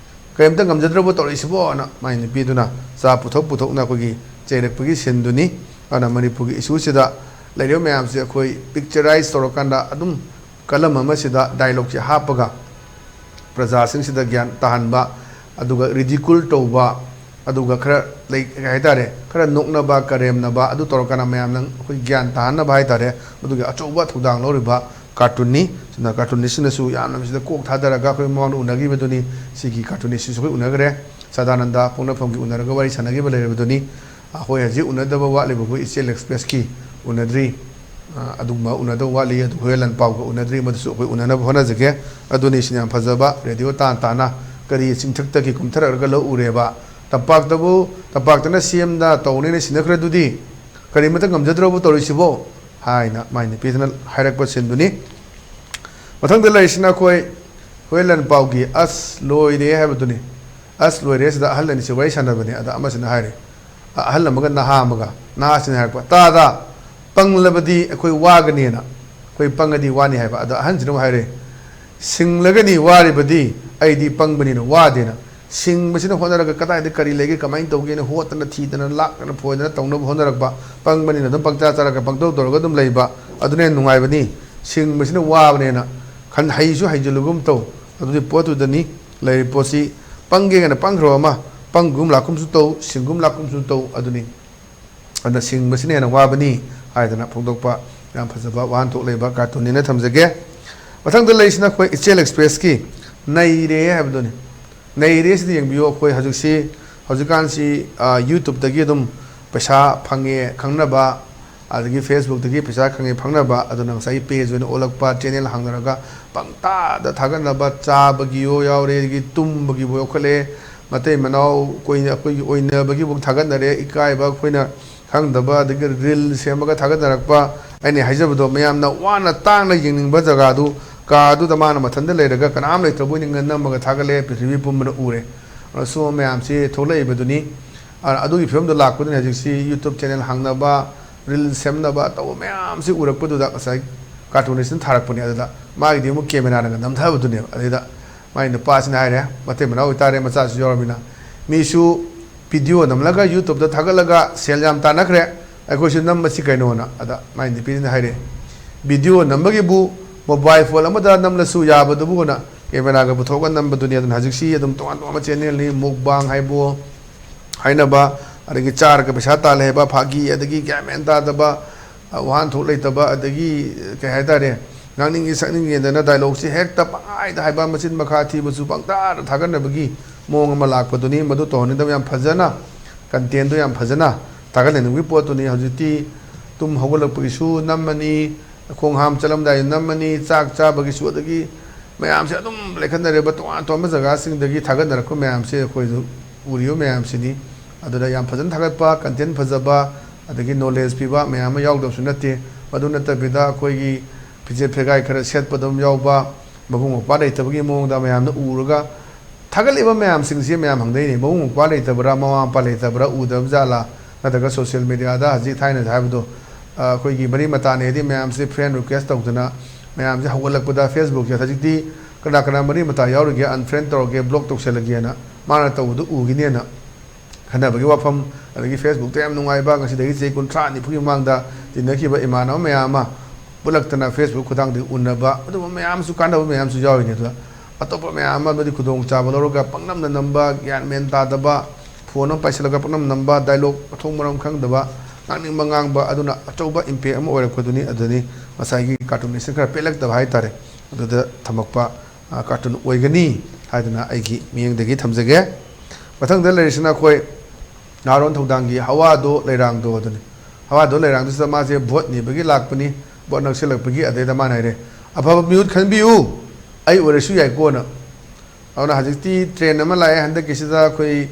ꯀꯔꯤꯝꯇ ꯉꯝꯖꯗ꯭ꯔꯕꯣ ꯇꯧꯔꯛꯏꯁꯤꯕꯣꯅ?" ꯃꯥꯏ ꯅꯨꯄꯤꯗꯨꯅ ꯆꯥ ꯄꯨꯊꯣꯛ ꯄꯨꯊꯣꯛꯅ ꯑꯩꯈꯣꯏꯒꯤ ꯆꯩꯔꯛꯄꯒꯤ ꯁꯤꯟꯗꯨꯅꯤ꯫ ꯑꯗꯨꯅ ꯃꯅꯤꯄꯨꯔꯒꯤ issue ꯁꯤꯗ ꯂꯩꯔꯤꯕ ꯃꯌꯥꯝꯁꯦ ꯑꯩꯈꯣꯏ picturize ꯇꯧꯔꯀꯥꯟꯗ ꯑꯗꯨꯝ column ꯑꯃꯁꯤꯗ dialogue ꯁꯦ ꯍꯥꯞꯄꯒ ꯄ꯭ꯔꯖꯥꯁꯤꯡꯁꯤꯗ ꯒ꯭ꯌꯥꯟ ꯇꯥꯍꯟꯕ, ꯑꯗꯨꯒ ridicule ꯇꯧꯕ, ꯑꯗꯨꯒ ꯈꯔ ꯂꯩ, ꯀꯩ ꯍꯥꯏꯇꯥꯔꯦ, ꯈꯔ ꯅꯣꯛꯅꯕ, ꯀꯔꯦꯝꯅꯕ, ꯑꯗꯨ ꯇꯧꯔꯀꯥꯟꯗ ꯃꯌꯥꯝꯅ ꯑꯩꯈꯣꯏ ꯒ꯭ꯌꯥꯟ ꯇꯥꯍꯟꯅꯕ ꯍꯥꯏꯇꯥꯔꯦ, ꯃꯗꯨꯒꯤ ꯑꯆꯧꯕ ꯊꯧꯗꯥꯡ ꯂꯧꯔꯤꯕ cartoon ꯅꯤ꯫ ꯁꯤꯅ cartoonist ꯁꯤꯡꯅꯁꯨ ꯌꯥꯝꯅ ꯃꯁꯤꯗ ꯀꯣꯛ ꯊꯥꯗꯔꯒ ꯑꯩꯈꯣꯏ ꯃꯃꯥꯡꯗ ꯎꯅꯈꯤꯕꯗꯨꯅꯤ꯫ ꯁꯤꯒꯤ cartoonist ꯁꯤꯁꯨ ꯑꯩꯈꯣꯏ ꯎꯅꯈ꯭ꯔꯦ꯫ ꯁꯗꯥꯅꯟꯗ ꯄꯣꯛꯅꯐꯝꯒꯤ ꯎꯅꯔꯒ ꯋꯥꯔꯤ ꯁꯥꯟꯅꯈꯤꯕ ꯂꯩꯔꯕꯗꯨꯅꯤ꯫ ꯑꯩꯈꯣꯏ ꯍꯧꯖꯤꯛ ꯎꯅꯗꯕ ꯋꯥꯠꯂꯤꯕ ꯑꯩꯈꯣꯏ ꯏꯆꯦꯜ ꯑꯦꯛꯁꯄ꯭ꯔꯦꯁꯀꯤ ꯎꯅꯗ꯭ꯔꯤ꯫ ꯑ, ꯑꯗꯨꯒꯨꯝꯕ ꯎꯅꯗꯕ ꯋꯥꯠꯂꯤ꯫ ꯑꯗꯨ ꯍꯨꯌꯦꯟ ꯂꯥꯟꯄꯥꯎꯒ ꯎꯅꯗ꯭ꯔꯤ, ꯃꯗꯨꯁꯨ ꯑꯩꯈꯣꯏ ꯎꯅꯅꯕ ꯍꯣꯠꯅꯖꯒꯦ꯫ ꯑꯗꯨꯅꯤ, ꯁꯤꯅ ꯌꯥꯝ ꯐꯖꯕ ꯔꯦꯗꯤꯑꯣ ꯇꯥꯟ ꯇꯥꯅ ꯀꯔꯤ ꯆꯤꯡꯊꯛꯇꯒꯤ ꯀꯨꯝꯊꯔꯛꯂꯒ ꯂꯧ ꯎꯔꯦꯕ? ꯇꯝꯄꯥꯛꯇꯕꯨ, ꯇꯝꯄꯥꯛꯇꯅ C M ꯗ ꯇꯧꯅꯦꯅ ꯁꯤꯟꯅꯈ꯭ꯔꯗꯨꯗꯤ ꯀꯔꯤꯃꯇ ꯉꯝꯖꯗ꯭ꯔꯕꯨ ꯇꯧꯔꯤꯁꯤꯕꯣ? ꯍꯥꯏꯅ ꯃꯥꯏ ꯅꯨꯄꯤꯗꯨꯅ ꯍꯥꯏꯔꯛꯄ ꯁꯤꯟꯗꯨꯅꯤ꯫ ꯃꯊꯪꯗ ꯂꯩꯔꯤꯁꯤꯅ ꯑꯩꯈꯣꯏ ꯍꯨꯌꯦꯟ ꯂꯥꯟꯄꯥꯎꯒꯤ "ꯑꯁ ꯂꯣꯏꯔꯦ" ꯍꯥꯏꯕꯗꯨꯅꯤ꯫ "ꯑꯁ ꯂꯣꯏꯔꯦ" ꯁꯤꯗ ꯑꯍꯜ ꯑꯅꯤꯁꯤ ꯋꯥꯔꯤ ꯁꯥꯟꯅꯕꯅꯤ꯫ ꯑꯗ ꯑꯃꯁꯤꯅ ꯍꯥꯏꯔꯤ, ꯑ-, ꯑꯍꯜ ꯑꯃꯒ ꯅꯍꯥ ꯑꯃꯒ, ꯅꯍꯥꯁꯤꯅ ꯍꯥꯏꯔꯛꯄ, "ꯇꯥꯗ, ꯄꯪꯂꯕꯗꯤ ꯑꯩꯈꯣꯏ ꯋꯥꯒꯅꯤꯅ, ꯑꯩꯈꯣꯏ ꯄꯪꯉꯗꯤ ꯋꯥꯅꯤ ꯍꯥꯏꯕ꯫ ꯑꯗꯣ ꯑꯍꯟꯁꯤꯅ ꯑꯃꯨꯛ ꯍꯥꯏꯔꯦ, "ꯁꯤꯡꯂꯒꯅꯤ ꯋꯥꯔꯤꯕꯗꯤ, ꯑꯩꯗꯤ ꯄꯪꯕꯅꯤꯅ ꯋꯥꯗꯦꯅ"꯫ ꯁꯤꯡꯕꯁꯤꯅ ꯍꯣꯠꯅꯔꯒ ꯀꯗꯥꯏꯗ ꯀꯔꯤ ꯂꯩꯒꯦ, ꯀꯃꯥꯏꯅ ꯇꯧꯒꯦꯅ ꯍꯣꯠꯇꯅ ꯊꯤꯗꯅ ꯂꯥꯛꯇꯅ ꯐꯣꯏꯗꯅ ꯇꯧꯅꯕ ꯍꯣꯠꯅꯔꯛꯄ, ꯄꯪꯕꯅꯤꯅ ꯑꯗꯨꯝ ꯄꯪꯆꯥ ꯆꯥꯔꯒ ꯄꯪꯇꯧ ꯇꯧꯔꯒ ꯑꯗꯨꯝ ꯂꯩꯕ, ꯑꯗꯨꯅ ꯍꯦꯟꯅ ꯅꯨꯡꯉꯥꯏꯕꯅꯤ꯫ ꯁꯤꯡꯕꯁꯤꯅ ꯋꯥꯕꯅꯦꯅ ꯈꯟ-, ꯍꯩꯁꯨ ꯍꯩꯖꯤꯜꯂꯨꯒꯨꯝ ꯇꯧ꯫ ꯑꯗꯨꯗꯤ ꯄꯣꯠꯇꯨꯗꯅꯤ ꯂꯩꯔꯤꯕ ꯄꯣꯠꯁꯤ꯫ ꯄꯪꯒꯦꯒꯅ ꯄꯪꯈ꯭ꯔꯕ ꯑꯃ, ꯄꯪꯒꯨꯝ ꯂꯥꯛꯀꯨꯝꯁꯨ ꯇꯧ, ꯁꯤꯡꯒꯨꯝ ꯂꯥꯛꯀꯨꯝꯁꯨ ꯇꯧ, ꯑꯗꯨꯅꯤ꯫ ꯑꯗꯨꯅ ꯁꯤꯡꯕꯁꯤꯅ ꯍꯦꯟꯅ ꯋꯥꯕꯅꯤ ꯍꯥꯏꯗꯅ ꯐꯣꯡꯗꯣꯛꯄ ꯌꯥꯝ ꯐꯖꯕ ꯋꯥꯍꯟꯊꯣꯛ ꯂꯩꯕ ꯀꯥꯔꯇꯨꯟꯅꯤꯅ ꯊꯝꯖꯒꯦ꯫ ꯃꯊꯪꯗ ꯂꯩꯔꯤꯁꯤꯅ ꯑꯩꯈꯣꯏ ꯏꯆꯦꯜ ꯑꯦꯛꯁꯄ꯭ꯔꯦꯁꯀꯤ "ꯅꯩꯔꯦ" ꯍꯥꯏꯕꯗꯨꯅꯤ꯫ "ꯅꯩꯔꯦ" ꯁꯤꯗꯤ ꯌꯦꯡꯕꯤꯌꯨ, ꯑꯩꯈꯣꯏ ꯍꯧꯖꯤꯛꯁꯤ, ꯍꯧꯖꯤꯛꯀꯥꯟꯁꯤ, ꯑ, YouTube-ꯇꯒꯤ ꯑꯗꯨꯝ ꯄꯩꯁꯥ ꯐꯪꯉꯦ ꯈꯪꯅꯕ, ꯑꯗꯒꯤ Facebook-ꯇꯒꯤ ꯄꯩꯁꯥ ꯈꯪꯉꯦ ꯐꯪꯅꯕ, ꯑꯗꯨꯅ ꯉꯁꯥꯏꯒꯤ page ꯑꯣꯏꯅ ꯑꯣꯜꯂꯛꯄ, channel ꯍꯥꯡꯅꯔꯒ ꯄꯪꯇꯥꯗ ꯊꯥꯒꯠꯅꯕ, ꯆꯥꯕꯒꯤꯌꯣ ꯌꯥꯎꯔꯦ, ꯑꯗꯒꯤ ꯇꯨꯝꯕꯒꯤꯕꯨ ꯌꯥꯎꯈꯠꯂꯦ, ꯃꯇꯩ ꯃꯅꯥꯎ ꯀꯣꯏꯅ-, ꯑꯩꯈꯣꯏꯒꯤ ꯑꯣꯏꯅꯕꯒꯤꯕꯨ ꯊꯥꯒꯠꯅꯔꯦ, ꯏꯀꯥꯏꯕ ꯑꯩꯈꯣꯏꯅ ꯈꯪꯗꯕ, ꯑꯗꯒꯤ reel ꯁꯦꯝꯃꯒ ꯊꯥꯒꯠꯅꯔꯛꯄ, ꯑꯩꯅ ꯍꯥꯏꯖꯕꯗꯣ, ꯃꯌꯥꯝꯅ ꯋꯥꯅ ꯇꯥꯡꯅ ꯌꯦꯡꯅꯤꯡꯕ ꯖꯒꯥꯗꯨ, ꯀꯥꯗꯨꯗ ꯃꯥꯅ ꯃꯊꯟꯇ ꯂꯩꯔꯒ ꯀꯅꯥꯝ ꯂꯩꯇ꯭ꯔꯕꯣꯏ ꯅꯤꯡꯉ ꯅꯝꯃꯒ ꯊꯥꯒꯠꯂꯦ, ꯄ꯭ꯔꯤꯊꯤꯕꯤ ꯄꯨꯝꯕꯅ ꯎꯔꯦ꯫ ꯑꯗꯣ ꯁꯤꯒꯨꯝꯕ ꯃꯌꯥꯝꯁꯤ ꯊꯣꯛꯂꯛꯏꯕꯗꯨꯅꯤ꯫ ꯑ-, ꯑꯗꯨꯒꯤ ꯐꯤꯕꯝꯗꯣ ꯂꯥꯛꯄꯗꯨꯅ ꯍꯧꯖꯤꯛꯁꯤ YouTube channel ꯍꯥꯡꯅꯕ, reel ꯁꯦꯝꯅꯕ ꯇꯧꯕ ꯃꯌꯥꯝꯁꯤ ꯎꯔꯛꯄꯗꯨꯗ ꯉꯁꯥꯏ cartoonist-ꯅ ꯊꯥꯔꯛꯄꯅꯦ꯫ ꯑꯗꯨꯗ ꯃꯥꯒꯤꯗꯤ ꯑꯃꯨꯛ camera-ꯅꯒ ꯅꯝꯊꯕꯗꯨꯅꯦꯕ꯫ ꯑꯗꯨꯗ ꯃꯥꯏ ꯅꯨꯄꯥꯁꯤꯅ ꯍꯥꯏꯔꯦ, ꯃꯇꯩ ꯃꯅꯥꯎ ꯑꯣꯏꯇꯥꯔꯦ, ꯃꯆꯥꯁꯨ ꯌꯥꯎꯔꯃꯤꯅ, "ꯃꯤꯁꯨ video ꯅꯝꯂꯒ YouTube-ꯇ ꯊꯥꯒꯠꯂꯒ ꯁꯦꯜ ꯌꯥꯝ ꯇꯥꯟꯅꯈ꯭ꯔꯦ, ꯑꯩꯈꯣꯏꯁꯨ ꯅꯝꯕꯁꯤ ꯀꯩꯅꯣꯅ"꯫ ꯑꯗ ꯃꯥꯏ ꯅꯨꯄꯤꯁꯤꯅ ꯍꯥꯏꯔꯦ, "Video ꯅꯝꯕꯒꯤꯕꯨ mobile phone ꯑꯃꯗ ꯅꯝꯂꯁꯨ ꯌꯥꯕꯗꯨꯕꯨꯅ camera-ꯒ ꯄꯨꯊꯣꯛꯑꯒ ꯅꯝꯕꯗꯨꯅꯤ"꯫ ꯑꯗꯨꯅ ꯍꯧꯖꯤꯛꯁꯤ ꯑꯗꯨꯝ ꯇꯣꯉꯥꯟ ꯇꯣꯉꯥꯟꯕ channel-ꯅꯤ, mukbang ꯍꯥꯏꯕꯨ ꯍꯥꯏꯅꯕ, ꯑꯗꯒꯤ ꯆꯥꯔꯒ ꯄꯩꯁꯥ ꯇꯥꯜꯂꯦ ꯍꯥꯏꯕ ꯐꯥꯒꯤ, ꯑꯗꯒꯤ ꯒ꯭ꯌꯥꯟ ꯃꯦꯟ ꯇꯥꯗꯕ, ꯑ, ꯋꯥꯍꯟꯊꯣꯛ ꯂꯩꯇꯕ, ꯑꯗꯒꯤ, ꯀꯩ ꯍꯥꯏꯇꯥꯔꯦ, ꯉꯥꯡꯅꯤꯡꯉꯤ ꯁꯛꯅꯤꯡꯉꯦꯗꯅ dialogue-ꯁꯤ ꯍꯦꯛꯇ ꯄꯪꯍꯥꯏꯗ ꯍꯥꯏꯕ, ꯃꯆꯤꯟ ꯃꯈꯥ ꯊꯤꯕꯁꯨ ꯄꯪꯇꯥꯗ ꯊꯥꯒꯠꯅꯕꯒꯤ ꯃꯑꯣꯡ ꯑꯃ ꯂꯥꯛꯄꯗꯨꯅꯤ꯫ ꯃꯗꯨ ꯇꯧꯍꯟꯅꯤꯡꯗꯕ, ꯌꯥꯝ ꯐꯖꯅ content-ꯗꯣ ꯌꯥꯝ ꯐꯖꯅ ꯊꯥꯒꯠꯅꯅꯤꯡꯕꯒꯤ ꯄꯣꯠꯇꯨꯅꯤ꯫ ꯍꯧꯖꯤꯛꯇꯤ ꯇꯨꯝ ꯍꯧꯒꯠꯂꯛꯄꯒꯤꯁꯨ ꯅꯝꯃꯅꯤ, ꯈꯣꯡ ꯍꯥꯝ ꯆꯠꯂꯝꯗꯥꯏꯗ ꯅꯝꯃꯅꯤ, ꯆꯥꯛ ꯆꯥꯕꯒꯤꯁꯨ, ꯑꯗꯒꯤ ꯃꯌꯥꯝꯁꯦ ꯑꯗꯨꯝ ꯂꯩꯈꯠꯅꯔꯦꯕ꯫ ꯇꯣꯉꯥꯟ ꯇꯣꯉꯥꯟꯕ ꯖꯒꯥꯁꯤꯡꯗꯒꯤ ꯊꯥꯒꯠꯅꯔꯛꯄ ꯃꯌꯥꯝꯁꯦ ꯑꯩꯈꯣꯏꯁꯨ ꯎꯔꯤꯕ ꯃꯌꯥꯝꯁꯤꯅꯤ꯫ ꯑꯗꯨꯗ ꯌꯥꯝ ꯐꯖꯅ ꯊꯥꯒꯠꯄ, content ꯐꯖꯕ, ꯑꯗꯒꯤ knowledge ꯄꯤꯕ ꯃꯌꯥꯝ ꯑꯃ ꯌꯥꯎꯗꯕꯁꯨ ꯅꯠꯇꯦ꯫ ꯃꯗꯨ ꯅꯠꯇꯕꯤꯗ ꯑꯩꯈꯣꯏꯒꯤ ꯐꯤꯖꯦꯠ ꯐꯤꯒꯥꯏ ꯈꯔ ꯁꯦꯠꯄ ꯑꯗꯨꯝ ꯌꯥꯎꯕ, ꯃꯕꯨꯡ ꯃꯧꯄ꯭ꯋꯥ ꯂꯩꯇꯕꯒꯤ ꯃꯑꯣꯡꯗ ꯃꯌꯥꯝꯅ ꯎꯔꯒ ꯊꯥꯒꯠꯂꯤꯕ ꯃꯌꯥꯝꯁꯤꯡꯁꯤ ꯃꯌꯥꯝ ꯍꯪꯗꯣꯏꯅꯤ, ꯃꯕꯨꯡ ꯃꯧꯄ꯭ꯋꯥ ꯂꯩꯇꯕ꯭ꯔꯥ, ꯃꯃꯥ ꯃꯄꯥ ꯂꯩꯇꯕ꯭ꯔꯥ, ꯎꯗꯕ ꯖꯥꯠꯂꯥ? ꯅꯠꯇ꯭ꯔꯒ social media-ꯗ ꯍꯧꯖꯤꯛ ꯊꯥꯏꯅ ꯍꯥꯏꯕꯗꯣ, ꯑꯩꯈꯣꯏꯒꯤ ꯃꯔꯤ ꯃꯇꯥꯅꯦꯗꯤ ꯃꯌꯥꯝꯁꯦ friend request ꯇꯧꯗꯅ ꯃꯌꯥꯝꯁꯦ ꯍꯧꯒꯠꯂꯛꯄꯗ Facebookꯁꯦ ꯍꯧꯖꯤꯛꯇꯤ ꯀꯅꯥ ꯀꯅꯥ ꯃꯔꯤ ꯃꯇꯥ ꯌꯥꯎꯔꯤꯒꯦ, unfriend ꯇꯧꯔꯒꯦ, block ꯇꯧꯁꯜꯂꯒꯦꯅ ꯃꯥꯅ ꯇꯧꯕꯗꯨ ꯎꯈꯤꯅꯦꯅ ꯈꯟꯅꯕꯒꯤ ꯋꯥꯐꯝ꯫ ꯑꯗꯒꯤ Facebookꯇ ꯌꯥꯝ ꯅꯨꯡꯉꯥꯏꯕ, ꯉꯁꯤꯗꯒꯤ ꯆꯍꯤ ꯀꯨꯟꯊ꯭ꯔꯥ ꯅꯤꯐꯨꯒꯤ ꯃꯃꯥꯡꯗ ꯇꯤꯟꯅꯈꯤꯕ ꯏꯃꯥꯟꯅꯕ ꯃꯌꯥꯝ ꯑꯃ ꯄꯨꯜꯂꯛꯇꯅ Facebook ꯈꯨꯊꯥꯡꯗꯒꯤ ꯎꯅꯕ, ꯑꯗꯨꯒꯨꯝꯕ ꯃꯌꯥꯝꯁꯨ ꯀꯥꯟꯅꯕ ꯃꯌꯥꯝꯁꯨ ꯌꯥꯎꯔꯤꯅꯤ꯫ ꯑꯗꯨꯗ ꯑꯇꯣꯞꯄ ꯃꯌꯥꯝ ꯑꯃ ꯑꯗꯨꯗꯤ ꯈꯨꯗꯣꯡꯆꯥꯕ ꯂꯧꯔꯒ ꯄꯪꯅꯝꯅ ꯅꯝꯕ, ꯒ꯭ꯌꯥꯟ ꯃꯦꯟ ꯇꯥꯗꯕ, phone ꯑꯃ ꯄꯥꯏꯁꯤꯜꯂꯒ ꯄꯪꯅꯝ ꯅꯝꯕ, dialogue ꯃꯊꯣꯡ ꯃꯔꯝ ꯈꯪꯗꯕ, ꯉꯥꯡꯅꯤꯡꯕ ꯉꯥꯡꯕ, ꯑꯗꯨꯅ ꯑꯆꯧꯕ impact ꯑꯃ ꯑꯣꯏꯔꯛꯄꯗꯨꯅꯤ꯫ ꯑꯗꯨꯅꯤ ꯉꯁꯥꯏꯒꯤ cartoonꯅ ꯈꯔ ꯄꯦꯜꯂꯛꯇꯕ ꯍꯥꯏꯇꯥꯔꯦ꯫ ꯑꯗꯨꯗ ꯊꯝꯃꯛꯄ ꯑ, cartoon ꯑꯣꯏꯒꯅꯤ ꯍꯥꯏꯗꯨꯅ ꯑꯩꯒꯤ ꯃꯤꯠꯌꯦꯡꯗꯒꯤ ꯊꯝꯖꯒꯦ꯫ ꯃꯊꯪꯗ ꯂꯩꯔꯤꯁꯤꯅ ꯑꯩꯈꯣꯏ ꯅꯍꯥꯔꯣꯟ ꯊꯧꯗꯥꯡꯒꯤ ꯍꯋꯥꯗꯣ ꯂꯩꯔꯥꯡꯗꯣ ꯑꯗꯨꯅꯤ꯫ ꯍꯋꯥꯗꯣ ꯂꯩꯔꯥꯡꯗꯣꯁꯤꯗ ꯃꯥꯁꯦ vote ꯅꯤꯕꯒꯤ ꯂꯥꯛꯄꯅꯤ꯫ Vote ꯅꯛꯁꯤꯜꯂꯛꯄꯒꯤ ꯑꯗꯩꯗ ꯃꯥꯅ ꯍꯥꯏꯔꯦ, "ꯑꯐꯕ ꯃꯤꯍꯨꯠ ꯈꯟꯕꯤꯌꯨ, ꯑꯩ ꯑꯣꯏꯔꯁꯨ ꯌꯥꯏꯀꯣꯅ"꯫ ꯑꯗꯨꯅ ꯍꯧꯖꯤꯛꯇꯤ trend ꯑꯃ ꯂꯥꯛꯑꯦ ꯍꯟꯗꯛꯀꯤꯁꯤꯗ, ꯑꯩꯈꯣꯏ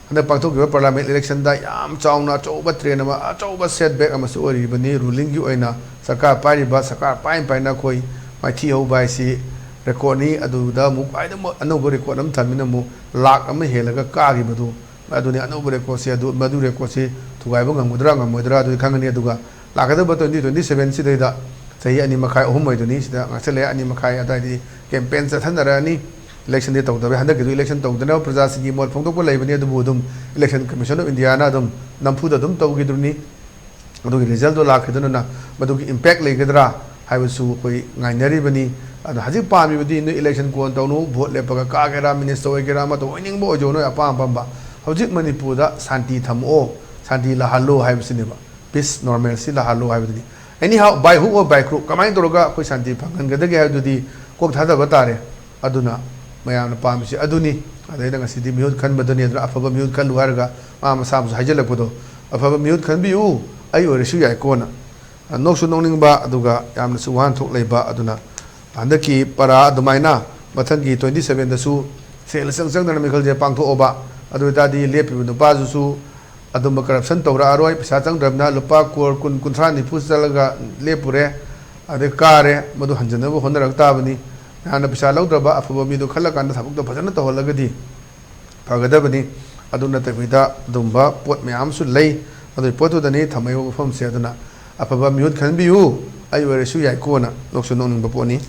ꯍꯟꯗꯛ ꯄꯥꯡꯊꯣꯛꯈꯤꯕ parliament electionꯗ ꯌꯥꯝ ꯆꯥꯎꯅ ꯑꯆꯧꯕ trend ꯑꯃ, ꯑꯆꯧꯕ setback ꯑꯃꯁꯨ ꯑꯣꯏꯔꯤꯕꯅꯤ꯫ Rulingꯒꯤ ꯑꯣꯏꯅ ꯁꯔꯀꯥꯔ ꯄꯥꯏꯔꯤꯕ, ꯁꯔꯀꯥꯔ ꯄꯥꯏ ꯄꯥꯏꯅ ꯑꯩꯈꯣꯏ ꯃꯥꯏꯊꯤ ꯍꯧꯕ ꯍꯥꯏꯁꯤ recordꯅꯤ꯫ ꯑꯗꯨꯗ ꯑꯃꯨꯛ ꯈ꯭ꯋꯥꯏꯗꯒꯤ ꯑꯃꯨꯛ ꯑꯅꯧꯕ record ꯑꯃ ꯊꯝꯃꯤꯅ ꯑꯃꯨꯛ ꯂꯥꯛ ꯑꯃ ꯍꯦꯜꯂꯒ ꯀꯥꯈꯤꯕꯗꯨ, ꯑꯗꯨꯅꯤ ꯑꯅꯧꯕ recordꯁꯦ꯫ ꯑꯗꯨ, ꯃꯗꯨ recordꯁꯦ ꯊꯨꯒꯥꯏꯕ ꯉꯝꯒꯗ꯭ꯔꯥ ꯉꯝꯃꯣꯏꯗ꯭ꯔꯥ ꯑꯗꯨꯗꯤ ꯈꯪꯒꯅꯤ꯫ ꯑꯗꯨꯒ ꯂꯥꯛꯀꯗꯕ twenty twenty seven ꯁꯤꯗꯩꯗ ꯆꯍꯤ ꯑꯅꯤ ꯃꯈꯥꯏ ꯑꯍꯨꯝ ꯑꯣꯏꯗꯣꯏꯅꯤ꯫ ꯁꯤꯗ ꯉꯥꯛꯁꯜꯂꯛꯑꯦ, ꯑꯅꯤ ꯃꯈꯥꯏ ꯑꯗꯨꯋꯥꯏꯗꯤ campaign ꯆꯠꯊꯅꯔꯛꯑꯅꯤ꯫ Electionꯗꯤ ꯇꯧꯗꯕ, ꯍꯟꯗꯛꯀꯤꯗꯨ election ꯇꯧꯗꯅꯕ ꯄ꯭ꯔꯖꯥꯁꯤꯡꯒꯤ ꯃꯣꯠ ꯐꯣꯡꯗꯣꯛꯄ ꯂꯩꯕꯅꯤ, ꯑꯗꯨꯕꯨ ꯑꯗꯨꯝ Election Commission of Indiaꯅ ꯑꯗꯨꯝ ꯅꯝꯐꯨꯗ ꯑꯗꯨꯝ ꯇꯧꯈꯤꯗ꯭ꯔꯅꯤ꯫ ꯑꯗꯨꯒꯤ resultꯗꯣ ꯂꯥꯛꯈꯤꯗꯅ ꯃꯗꯨꯒꯤ impact ꯂꯩꯒꯗ꯭ꯔꯥ ꯍꯥꯏꯕꯁꯨ ꯑꯩꯈꯣꯏ ꯉꯥꯏꯅꯔꯤꯕꯅꯤ꯫ ꯑꯗꯣ ꯍꯧꯖꯤꯛ ꯄꯥꯝꯃꯤꯕꯗꯤ ꯅꯣꯏ election ꯀꯣꯟ ꯇꯧꯅꯨ, vote ꯂꯦꯞꯄꯒ ꯀꯥꯒꯦꯔꯥ, minister ꯑꯣꯏꯒꯦꯔꯥ, ꯑꯃ ꯇꯧ, ꯑꯣꯏꯅꯤꯡꯕ ꯑꯣꯏꯖꯧ, ꯅꯣꯏ ꯑꯄꯥꯝ ꯑꯄꯥꯝꯕ꯫ ꯍꯧꯖꯤꯛ ꯃꯅꯤꯄꯨꯔꯗ ꯁꯥꯟꯇꯤ ꯊꯝꯃꯛꯑꯣ, ꯁꯥꯟꯇꯤ ꯂꯥꯛꯍꯜꯂꯣ ꯍꯥꯏꯕꯁꯤꯅꯦꯕ꯫ Peace normalcy ꯂꯥꯛꯍꯜꯂꯣ ꯍꯥꯏꯕꯗꯨꯅꯤ꯫ Anyhow, by hook or by crook, ꯀꯃꯥꯏꯅ ꯇꯧꯔꯒ ꯑꯩꯈꯣꯏ ꯁꯥꯟꯇꯤ ꯐꯪꯍꯟꯒꯗꯒꯦ ꯍꯥꯏꯕꯗꯨꯗꯤ ꯀꯣꯛ ꯊꯥꯗꯕ ꯇꯥꯔꯦ꯫ ꯑꯗꯨꯅ ꯃꯌꯥꯝꯅ ꯄꯥꯝꯃꯤꯁꯤ ꯑꯗꯨꯅꯤ꯫ ꯑꯗꯩꯗ ꯉꯁꯤꯗꯤ ꯃꯤꯍꯨꯠ ꯈꯟꯕꯗꯅꯤ, ꯑꯗꯨꯅ ꯑꯐꯕ ꯃꯤꯍꯨꯠ ꯈꯜꯂꯨ ꯍꯥꯏꯔꯒ ꯃꯥ ꯃꯁꯥꯃꯁꯨ ꯍꯥꯏꯖꯤꯜꯂꯛꯄꯗꯣ, "ꯑꯐꯕ ꯃꯤꯍꯨꯠ ꯈꯟꯕꯤꯌꯨ, ꯑꯩ ꯑꯣꯏꯔꯁꯨ ꯌꯥꯏꯀꯣꯅ"꯫ ꯅꯣꯛꯁꯨ ꯅꯣꯛꯅꯤꯡꯕ, ꯑꯗꯨꯒ ꯌꯥꯝꯅꯁꯨ ꯋꯥꯍꯟꯊꯣꯛ ꯂꯩꯕ꯫ ꯑꯗꯨꯅ ꯍꯟꯗꯛꯀꯤ ꯄꯔꯥ ꯑꯗꯨꯃꯥꯏꯅ ꯃꯊꯪꯒꯤ twenty sevenꯗꯁꯨ ꯁꯦꯜ ꯆꯪ ꯆꯪꯗꯅ ꯃꯤꯈꯜꯁꯦ ꯄꯥꯡꯊꯣꯛꯑꯣꯕ꯫ ꯑꯗꯨ ꯑꯣꯏꯇꯥꯔꯗꯤ ꯂꯦꯞꯄꯤꯕ ꯅꯨꯄꯥꯗꯨꯁꯨ ꯑꯗꯨꯝꯕ corruption ꯇꯧꯔꯛꯑꯔꯣꯏ꯫ ꯄꯩꯁꯥ ꯆꯪꯗ꯭ꯔꯕꯅꯤꯅ ꯂꯨꯄꯥ ꯀ꯭ꯔꯣꯔ ꯀꯨꯟ, ꯀꯨꯟꯊ꯭ꯔꯥ, ꯅꯤꯐꯨ ꯆꯠꯂꯒ ꯂꯦꯞꯄꯨꯔꯦ, ꯑꯗꯩ ꯀꯥꯔꯦ, ꯃꯗꯨ ꯍꯟꯖꯤꯟꯅꯕ ꯍꯣꯠꯅꯔꯛ ꯇꯥꯕꯅꯤ꯫ ꯃꯌꯥꯝꯅ ꯄꯩꯁꯥ ꯂꯧꯗ꯭ꯔꯕ ꯑꯐꯕ ꯃꯤꯗꯣ ꯈꯜꯂꯀꯥꯟꯗ ꯊꯕꯛꯇꯣ ꯐꯖꯅ ꯇꯧꯍꯜꯂꯒꯗꯤ ꯐꯒꯗꯕꯅꯤ꯫ ꯑꯗꯨ ꯅꯠꯇꯕꯤꯗ ꯑꯗꯨꯝꯕ ꯄꯣꯠ ꯃꯌꯥꯝ ꯑꯃꯁꯨ ꯂꯩ꯫ ꯑꯗꯨꯒꯤ ꯄꯣꯠꯇꯨꯗꯅꯤ ꯊꯝꯃꯛꯏꯕ ꯋꯥꯐꯝꯁꯦ꯫ ꯑꯗꯨꯅ ꯑꯐꯕ ꯃꯤꯍꯨꯠ ꯈꯟꯕꯤꯌꯨ, ꯑꯩ ꯑꯣꯏꯔꯁꯨ ꯌꯥꯏꯀꯣꯅ ꯅꯣꯛꯁꯨ ꯅꯣꯛꯅꯤꯡꯕ ꯄꯣꯠꯅꯤ꯫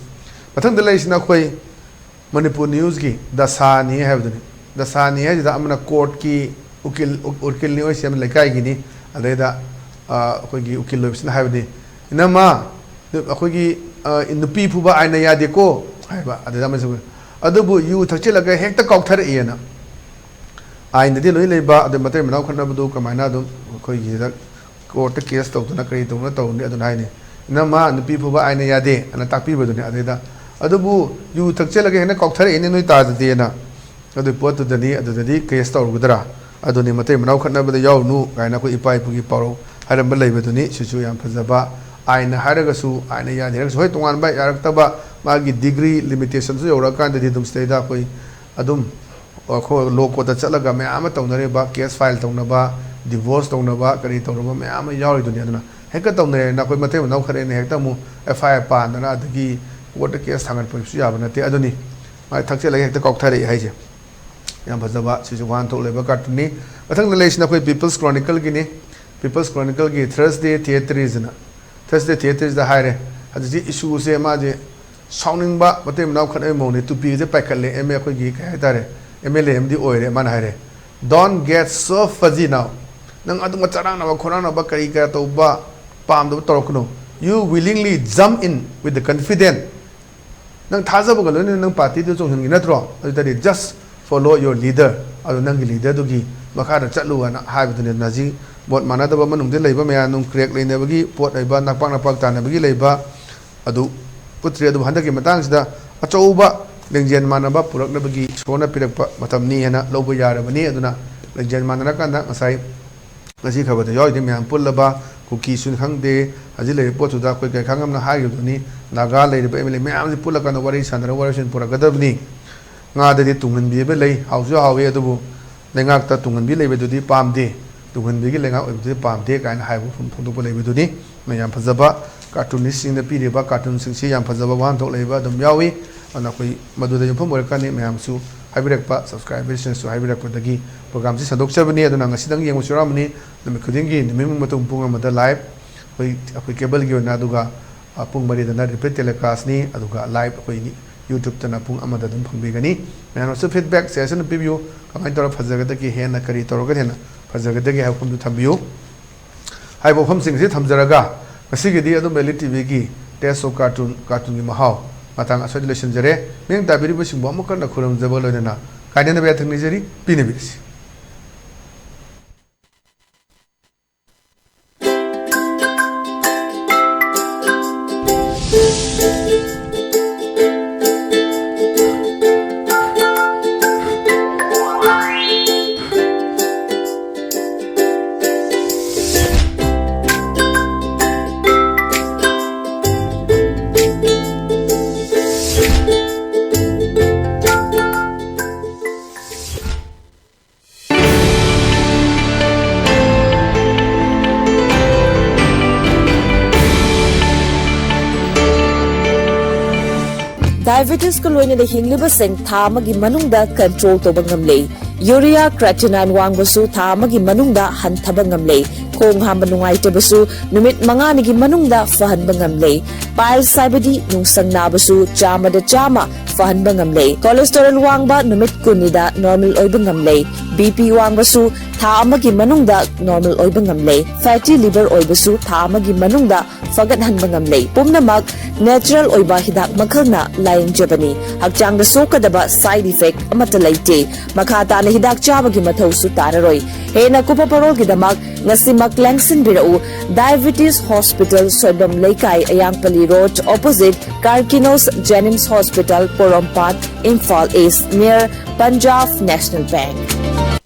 ꯃꯊꯪꯗ ꯂꯩꯔꯤꯁꯤꯅ ꯑꯩꯈꯣꯏ ꯃꯅꯤꯄꯨꯔ ꯅ꯭ꯌꯨꯁꯀꯤ ꯗꯁꯥꯅꯤ ꯍꯥꯏꯕꯗꯨꯅꯤ꯫ ꯗꯁꯥꯅꯤ ꯍꯥꯏꯁꯤꯗ ꯑꯃꯅ ꯀꯣꯔꯠꯀꯤ ꯎꯀꯤꯜ, ꯎꯀꯤꯜꯅꯤ ꯑꯣꯏꯁꯦ ꯑꯃ ꯂꯩꯀꯥꯏꯒꯤꯅꯤ꯫ ꯑꯗꯩꯗ ꯑ, ꯑꯩꯈꯣꯏꯒꯤ ꯎꯀꯤꯜ ꯑꯣꯏꯕꯁꯤꯅ ꯍꯥꯏꯕꯗꯤ, "ꯏꯅꯝꯃ, ꯑꯩꯈꯣꯏꯒꯤ ꯑ, ꯅꯨꯄꯤ ꯐꯨꯕ ꯑꯥꯏꯟꯅ ꯌꯥꯗꯦꯀꯣ" ꯍꯥꯏꯕ꯫ ꯑꯗꯩꯗ ꯑꯃꯁꯨ, "ꯑꯗꯨꯕꯨ ꯌꯨ ꯊꯛꯆꯤꯜꯂꯒ ꯍꯦꯛꯇ ꯀꯥꯎꯊꯔꯛꯑꯦꯅ"꯫ ꯑꯥꯏꯟꯗꯗꯤ ꯂꯣꯏ ꯂꯩꯕ, ꯑꯗꯩ ꯃꯇꯩ ꯃꯅꯥꯎ ꯈꯠꯅꯕꯗꯨ ꯀꯃꯥꯏꯅ ꯑꯗꯨꯝ ꯑꯩꯈꯣꯏꯒꯤꯗ ꯀꯣꯔꯠꯇ ꯀꯦꯁ ꯇꯧꯗꯅ ꯀꯔꯤ ꯇꯧꯗꯅ ꯇꯧꯔꯨꯅꯤ? ꯑꯗꯨꯅ ꯍꯥꯏꯅꯤ, "ꯏꯅꯝꯃ, ꯅꯨꯄꯤ ꯐꯨꯕ ꯑꯥꯏꯟꯅ ꯌꯥꯗꯦ" ꯑꯅ ꯇꯥꯛꯄꯤꯕꯗꯨꯅꯤ꯫ ꯑꯗꯩꯗ, "ꯑꯗꯨꯕꯨ ꯌꯨ ꯊꯛꯆꯜꯂꯒ ꯍꯦꯟꯅ ꯀꯥꯎꯊꯔꯛꯏꯅꯦ ꯅꯣꯏ ꯇꯥꯗꯗꯤꯅ"꯫ ꯑꯗꯨꯒꯤ ꯄꯣꯠꯇꯨꯗꯅꯤ, ꯑꯗꯨꯗꯗꯤ ꯀꯦꯁ ꯇꯧꯔꯨꯒꯗ꯭ꯔꯥ? ꯑꯗꯨꯅꯤ ꯃꯇꯩ ꯃꯅꯥꯎ ꯈꯠꯅꯕꯗ ꯌꯥꯎꯔꯨꯅꯨ ꯀꯥꯏꯅ ꯑꯩꯈꯣꯏ ꯏꯄꯥ ꯏꯄꯨꯒꯤ ꯄꯥꯎꯔꯧ ꯍꯥꯏꯔꯝꯕ ꯂꯩꯕꯗꯨꯅꯤ꯫ ꯁꯤꯁꯨ ꯌꯥꯝ ꯐꯖꯕ, ꯑꯥꯏꯟꯅ ꯍꯥꯏꯔꯒꯁꯨ, ꯑꯥꯏꯟꯅ ꯌꯥꯗꯦ ꯍꯥꯏꯔꯒꯁꯨ, ꯍꯣꯏ, ꯇꯣꯉꯥꯟꯕ ꯌꯥꯔꯛꯇꯕ ꯃꯥꯒꯤ ꯗꯤꯒ꯭ꯔꯤ ꯂꯤꯃꯤꯇꯦꯁꯟꯁꯨ ꯌꯧꯔꯛꯑꯀꯥꯟꯗꯗꯤ ꯑꯗꯨꯝ ꯁꯤꯗꯩꯗ ꯑꯩꯈꯣꯏ ꯑꯗꯨꯝ ꯑꯩꯈꯣꯏ ꯂꯣ ꯀꯣꯔꯠꯇ ꯆꯠꯂꯒ ꯃꯌꯥꯝ ꯑꯃ ꯇꯧꯅꯔꯤꯕ, ꯀꯦꯁ ꯐꯥꯏꯜ ꯇꯧꯅꯕ, ꯗꯤꯚꯣꯔꯁ ꯇꯧꯅꯕ, ꯀꯔꯤ ꯇꯧꯅꯕ ꯃꯌꯥꯝ ꯑꯃ ꯌꯥꯎꯔꯤꯗꯨꯅꯤ꯫ ꯑꯗꯨꯅ ꯍꯦꯛꯇ ꯇꯧꯅꯔꯦꯅ ꯑꯩꯈꯣꯏ ꯃꯇꯩ ꯃꯅꯥꯎ ꯈꯠꯅꯩꯅ ꯍꯦꯛꯇ ꯑꯃꯨꯛ ꯑꯦꯐ ꯑꯥꯏ ꯑꯥꯔ ꯄꯥꯟꯗꯅ ꯑꯗꯒꯤ ꯀꯣꯔꯠꯇ ꯀꯦꯁ ꯊꯥꯡꯒꯠꯄꯁꯨ ꯌꯥꯕ ꯅꯠꯇꯦ꯫ ꯑꯗꯨꯅꯤ ꯃꯥꯏ ꯊꯛꯆꯜꯂꯒ ꯍꯦꯛꯇ ꯀꯥꯎꯊꯔꯛꯏ ꯍꯥꯏꯁꯦ꯫ ꯌꯥꯝ ꯐꯖꯕ, ꯁꯤꯁꯨ ꯋꯥꯍꯟꯊꯣꯛ ꯂꯩꯕ ꯀꯥꯔꯇꯨꯟꯅꯤ꯫ ꯃꯊꯪꯗ ꯂꯩꯔꯤꯁꯤꯅ ꯑꯩꯈꯣꯏ ꯄꯤꯄꯜꯁ ꯀ꯭ꯔꯣꯅꯤꯀꯜꯒꯤꯅꯤ꯫ ꯄꯤꯄꯜꯁ ꯀ꯭ꯔꯣꯅꯤꯀꯜꯒꯤ ꯊꯔꯁꯗꯦ ꯊꯤꯌꯦꯇꯔꯤꯁ ꯑꯅ, ꯊꯔꯁꯗꯦ ꯊꯤꯌꯦꯇꯔꯤꯁꯗ ꯍꯥꯏꯔꯦ꯫ ꯍꯧꯖꯤꯛꯁꯤ ꯏꯁꯨꯁꯦ ꯃꯥꯁꯦ ꯁꯥꯎꯅꯤꯡꯕ, ꯃꯇꯩ ꯃꯅꯥꯎ ꯈꯠꯅꯕꯒꯤ ꯃꯑꯣꯡꯅꯤ꯫ ꯇꯨꯄꯤꯒꯁꯦ ꯄꯥꯏꯈꯠꯂꯦ, ꯑꯦꯝ ꯑꯦ ꯑꯩꯈꯣꯏꯒꯤ ꯀꯩ ꯍꯥꯏꯇꯥꯔꯦ, ꯑꯦꯝ ꯑꯦꯜ ꯑꯦ ꯑꯃꯗꯤ ꯑꯣꯏꯔꯦ꯫ ꯃꯥꯅ ꯍꯥꯏꯔꯦ, "Don't get so fuzzy now꯫ ꯅꯪ ꯑꯗꯨꯝꯕ ꯆꯔꯥꯡꯅꯕ ꯈꯣꯠꯅꯅꯕ ꯀꯔꯤ ꯀꯔꯥ ꯇꯧꯕ ꯄꯥꯝꯗꯕ ꯇꯧꯔꯛꯀꯅꯨ꯫ You willingly jump in with the confidence꯫ ꯅꯪ ꯊꯥꯖꯕꯒ ꯂꯣꯏꯅꯅ ꯅꯪ ꯄꯥꯔꯇꯤꯗꯨ ꯆꯣꯡꯁꯤꯟꯒꯦ ꯅꯠꯇ꯭ꯔꯣ? ꯑꯗꯨ ꯇꯔꯗꯤ just follow your leader꯫ ꯑꯗꯨ ꯅꯪꯒꯤ ꯂꯤꯗꯔꯗꯨꯒꯤ ꯃꯈꯥꯗ ꯆꯠꯂꯨ" ꯍꯥꯏꯅ ꯍꯥꯏꯕꯗꯨꯅꯤ꯫ ꯅꯥꯖꯤ ꯃꯣꯠ ꯃꯥꯟꯅꯗꯕ ꯃꯅꯨꯡꯗ ꯂꯩꯕ ꯃꯌꯥꯝ, ꯅꯨꯡ ꯀ꯭ꯔꯦꯛ ꯂꯩꯅꯕꯒꯤ ꯄꯣꯠ ꯂꯩꯕ, ꯅꯄꯥꯛ ꯅꯄꯥꯛ ꯇꯥꯟꯅꯕꯒꯤ ꯂꯩꯕ, ꯑꯗꯨ ꯎꯠꯇ꯭ꯔꯤ꯫ ꯑꯗꯨꯕꯨ ꯍꯟꯗꯛꯀꯤ ꯃꯇꯥꯡꯁꯤꯗ ꯑꯆꯧꯕ ꯂꯦꯡꯖꯦꯜ ꯃꯥꯟꯅꯕ ꯄꯨꯔꯛꯅꯕꯒꯤ ꯏꯁꯣꯔꯅ ꯄꯤꯔꯛꯄ ꯃꯇꯝꯅꯤ ꯍꯥꯏꯅ ꯂꯧꯕ ꯌꯥꯔꯕꯅꯤ꯫ ꯑꯗꯨꯅ ꯂꯦꯡꯖꯦꯜ ꯃꯥꯟꯅꯔꯀꯥꯟꯗ ꯉꯁꯥꯏ ꯉꯁꯤ ꯈꯕꯔꯗ ꯌꯥꯎꯔꯤꯗꯤ ꯃꯌꯥꯝ ꯄꯨꯜꯂꯕ, ꯀꯨꯀꯤꯁꯨ ꯈꯪꯗꯦ, ꯍꯧꯖꯤꯛ ꯂꯩꯔꯤꯕ ꯄꯣꯠꯇꯨꯗ ꯑꯩꯈꯣꯏ ꯀꯩ ꯈꯪꯉꯝꯅ ꯍꯥꯏꯈꯤꯕꯗꯨꯅꯤ꯫ ꯅꯥꯒꯥ ꯂꯩꯔꯤꯕ ꯑꯦꯝ ꯑꯦꯜ ꯑꯦ ꯃꯌꯥꯝꯁꯤ ꯄꯨꯜꯂꯀꯥꯟꯗ ꯋꯥꯔꯤ ꯁꯥꯟꯅꯔꯒ ꯋꯥꯔꯤ ꯄꯨꯔꯛꯀꯗꯕꯅꯤ꯫ ꯉꯥꯗꯗꯤ ꯇꯨꯡꯍꯟꯕꯤ ꯑꯃ ꯂꯩ, ꯍꯥꯎꯁꯨ ꯍꯥꯎꯋꯤ, ꯑꯗꯨꯕꯨ ꯂꯩꯉꯥꯛꯇ ꯇꯨꯡꯍꯟꯕꯤ ꯂꯩꯕꯗꯨꯗꯤ ꯄꯥꯝꯗꯦ, ꯇꯨꯡꯍꯟꯕꯤꯒꯤ ꯂꯩꯉꯥꯛ ꯑꯣꯏꯕꯗꯨꯗꯤ ꯄꯥꯝꯗꯦ ꯀꯥꯏꯅ ꯍꯥꯏꯕ ꯋꯥꯐꯝ ꯐꯣꯡꯗꯣꯛꯄ ꯂꯩꯕꯗꯨꯅꯤ꯫ ꯃꯌꯥꯝ ꯐꯖꯕ ꯀꯥꯔꯇꯨꯅꯤꯁꯁꯤꯡꯅ ꯄꯤꯔꯤꯕ ꯀꯥꯔꯇꯨꯟꯁꯤꯡꯁꯤ ꯌꯥꯝ ꯐꯖꯕ ꯋꯥꯍꯟꯊꯣꯛ ꯂꯩꯕ ꯑꯗꯨꯝ ꯌꯥꯎꯏ꯫ ꯑꯗꯨꯅ ꯑꯩꯈꯣꯏ ꯃꯗꯨꯗ ꯌꯨꯝꯐꯝ ꯑꯣꯏꯔꯀꯥꯟꯗ ꯃꯌꯥꯝꯁꯨ ꯍꯥꯏꯕꯤꯔꯛꯄ, ꯁꯕꯁꯀ꯭ꯔꯥꯏꯕꯔꯁꯤꯡꯅꯁꯨ ꯍꯥꯏꯕꯤꯔꯛꯄꯗꯒꯤ ꯄ꯭ꯔꯣꯒꯥꯝꯁꯤ ꯁꯟꯗꯣꯛꯆꯕꯅꯤ꯫ ꯑꯗꯨꯅ ꯉꯁꯤꯗꯪ ꯌꯦꯡꯕꯁꯨ ꯌꯥꯎꯔꯝꯃꯅꯤ꯫ ꯅꯨꯃꯤꯠ ꯈꯨꯗꯤꯡꯒꯤ ꯅꯨꯃꯤꯠ ꯃꯇꯨꯡ ꯄꯨꯡ ꯑꯃꯗ ꯂꯥꯏꯚ ꯑꯩꯈꯣꯏ ꯑꯩꯈꯣꯏ ꯀꯦꯕꯜꯒꯤ ꯑꯣꯏꯅ, ꯑꯗꯨꯒ ꯑ, ꯄꯨꯡ ꯃꯔꯤꯗꯅ ꯔꯤꯄꯤꯠ ꯇꯦꯂꯤꯀꯥꯁꯅꯤ, ꯑꯗꯨꯒ ꯂꯥꯏꯚ ꯑꯩꯈꯣꯏ ꯌꯨꯇ꯭ꯌꯨꯕꯇꯅ ꯄꯨꯡ ꯑꯃꯗ ꯑꯗꯨꯝ ꯐꯪꯕꯤꯒꯅꯤ꯫ ꯃꯌꯥꯝꯅꯁꯨ ꯐꯤꯗꯕꯦꯛ ꯁꯖꯦꯁꯟ ꯄꯤꯕꯤꯌꯨ, ꯀꯃꯥꯏꯅ ꯇꯧꯔ ꯐꯖꯒꯗꯒꯦ, ꯍꯦꯟꯅ ꯀꯔꯤ ꯇꯧꯔꯒ ꯍꯦꯟꯅ ꯐꯖꯒꯗꯒꯦ ꯍꯥꯏꯕ ꯋꯥꯐꯝꯗꯨ ꯊꯝꯕꯤꯌꯨ꯫ ꯍꯥꯏꯕ ꯋꯥꯐꯝꯁꯤꯡꯁꯤ ꯊꯝꯖꯔꯒ, ꯉꯁꯤꯒꯤꯗꯤ ꯑꯗꯨꯝ ꯑꯦꯜ ꯏ ꯇꯤ ꯚꯤꯒꯤ Taste of Cartoon, ꯀꯥꯔꯇꯨꯟꯒꯤ ꯃꯍꯥꯎ ꯃꯇꯥꯡ ꯑꯁ꯭ꯋꯥꯏꯗ ꯂꯣꯏꯁꯤꯟꯖꯔꯦ꯫ ꯃꯤꯠꯌꯦꯡ ꯇꯥꯕꯤꯔꯤꯕꯁꯤꯡꯕꯨ ꯑꯃꯨꯛ ꯍꯟꯅ ꯈꯨꯔꯨꯝꯖꯕ ꯂꯣꯏꯅꯅ ꯀꯥꯏꯅꯅꯕ ꯌꯥꯊꯪ ꯅꯤꯖꯔꯤ, ꯄꯤꯅꯕꯤꯔꯁꯤ꯫ ꯗꯥꯏꯕꯦꯇꯤꯁꯀ ꯂꯣꯏꯅꯅ ꯍꯤꯡꯂꯤꯕꯁꯤꯡ ꯊꯥ ꯑꯃꯒꯤ ꯃꯅꯨꯡꯗ ꯀꯟꯇ꯭ꯔꯣꯜ ꯇꯧꯕ ꯉꯝꯂꯦ꯫ ꯌꯨꯔꯤꯌꯥ ꯀ꯭ꯔꯦꯇꯤꯅꯥꯏꯟ ꯋꯥꯡꯕꯁꯨ ꯊꯥ ꯑꯃꯒꯤ ꯃꯅꯨꯡꯗ ꯍꯟꯊꯕ ꯉꯝꯂꯦ꯫ ꯈꯣꯡ ꯍꯥꯝꯕ ꯅꯨꯡꯉꯥꯏꯇꯕꯁꯨ ꯅꯨꯃꯤꯠ ꯃꯉꯥꯅꯤꯒꯤ ꯃꯅꯨꯡꯗ ꯐꯍꯟꯕ ꯉꯝꯂꯦ꯫ ꯄꯥꯏꯜꯁ ꯍꯥꯏꯕꯗꯤ ꯅꯨꯡꯁꯪ ꯅꯥꯕꯁꯨ ꯆꯥꯝꯃꯗ ꯆꯥꯝꯃ ꯐꯍꯟꯕ ꯉꯝꯂꯦ꯫ ꯀꯣꯂꯦꯁꯇꯦꯔꯣꯜ ꯋꯥꯡꯕ ꯅꯨꯃꯤꯠ ꯀꯨꯟꯅꯤꯗ ꯅꯣꯔꯃꯦꯜ ꯑꯣꯏꯕ ꯉꯝꯂꯦ꯫ ꯕꯤ ꯄꯤ ꯋꯥꯡꯕꯁꯨ ꯊꯥ ꯑꯃꯒꯤ ꯃꯅꯨꯡꯗ ꯅꯣꯔꯃꯦꯜ ꯑꯣꯏꯕ ꯉꯝꯂꯦ꯫ ꯐꯦꯇꯤ ꯂꯤꯚꯔ ꯑꯣꯏꯕꯁꯨ ꯊꯥ ꯑꯃꯒꯤ ꯃꯅꯨꯡꯗ ꯐꯒꯠꯍꯟꯕ ꯉꯝꯂꯦ꯫ ꯄꯨꯝꯅꯃꯛ ꯅꯦꯆꯔꯦꯜ ꯑꯣꯏꯕ ꯍꯤꯗꯥꯛ ꯃꯈꯜꯅ ꯂꯥꯌꯦꯡꯖꯕꯅꯤ꯫ ꯍꯛꯆꯥꯡꯗ ꯁꯣꯛꯀꯗꯕ ꯁꯥꯏꯗ ꯏꯐꯦꯛ ꯑꯃꯠꯇ ꯂꯩꯇꯦ꯫ ꯃꯈꯥ ꯇꯥꯅ ꯍꯤꯗꯥꯛ ꯆꯥꯕꯒꯤ ꯃꯊꯧꯁꯨ ꯇꯥꯔꯔꯣꯏ꯫ ꯍꯦꯟꯅ ꯀꯨꯞꯄ ꯄꯔꯣꯜꯒꯤꯗꯃꯛ ꯉꯁꯤꯃꯛ ꯂꯦꯡꯁꯤꯟꯕꯤꯔꯛꯎ꯫ ꯗꯥꯏꯕꯦꯇꯤꯁ ꯍꯣꯁꯄꯤꯇꯥꯜ, ꯁꯣꯏꯕꯝ ꯂꯩꯀꯥꯏ, ꯑꯌꯥꯡꯄꯜꯂꯤ ꯔꯣꯗ, ꯑꯣꯄꯣꯖꯤꯠ ꯀꯥꯔꯀꯤꯅꯣꯁ ꯖꯦꯅꯤꯝꯁ ꯍꯣꯁꯄꯤꯇꯥꯜ, ꯄꯣꯔꯣꯝꯄꯥꯠ, ꯏꯝꯐꯥꯜ ꯏꯁ꯭ꯠ, ꯅꯤꯌꯔ ꯄꯟꯖꯥꯕ ꯅꯦꯁꯅꯦꯜ ꯕꯦꯡꯛ꯫